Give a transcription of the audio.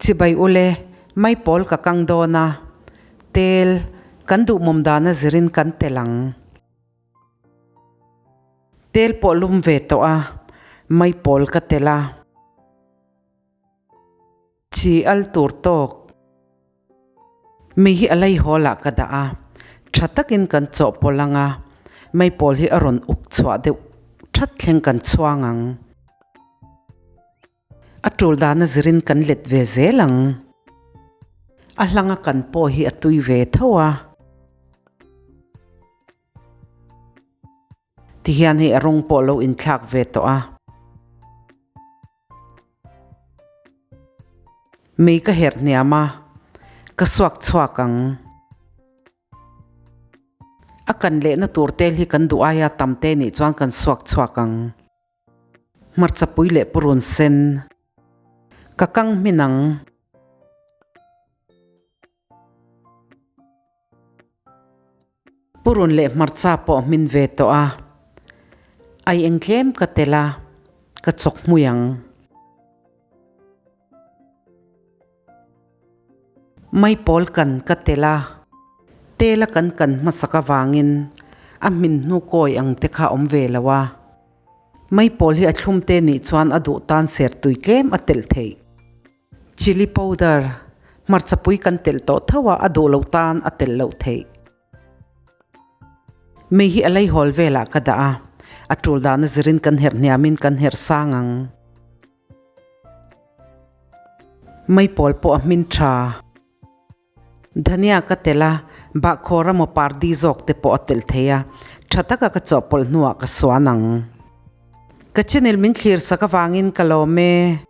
Chibai ule, maipawl ka kang dawn a, tel kan duhmawm dana zirin kan tel ang. Tel pawh lum ve tawh a, maipawl ka tel a. Chi al tur tawk. Mi hi a lei hawl ah ka dah a, tha takin kan chawhpawlh ang a, maipawl hi a rawn uk chhuah deuh that thleng kan chhuang ang. A tul dana zirin kan let ve zel ang. A hlanga kan pawh hi a tui ve tho a. Tihian hei a rawng pawh lo inthlak ve tawh a. Mei ka herh hniam a, ka suak chhuak ang. A kan lehna tur tel hi kan duh aia tam te nih chuan kan suak chhuak ang. Hmarcha pui leh purun sen. Ka kang hmin ang. Purun leh hmarcha pawh hmin ve tawh a, ai eng tlem ka tel a, ka chawk hmui ang. Maipawl kan ka tel a, tel a kan kan hmasak avangin a hmin hnu kawi ang te kha awm ve lo a. Maipawl hi a thlum te nih chuan a duh tan ser tui tlem a telh theih. Chilli powder, hmarchapui kan telh tawh tho a, a duh loh tan a telh loh theih. Mei hi a leihawl velah ka dah a, a tul dahna zirin kan herh hniamin kan herh sang ang. Maipawl pawh a hmin tha. Dhania ka telh a, bahkhawr emaw pardi zawk te pawh a telh thei a, tha taka ka chawhpawlh hnuah ka suan ang. Ka channel min thlir sak avangin ka lawm e.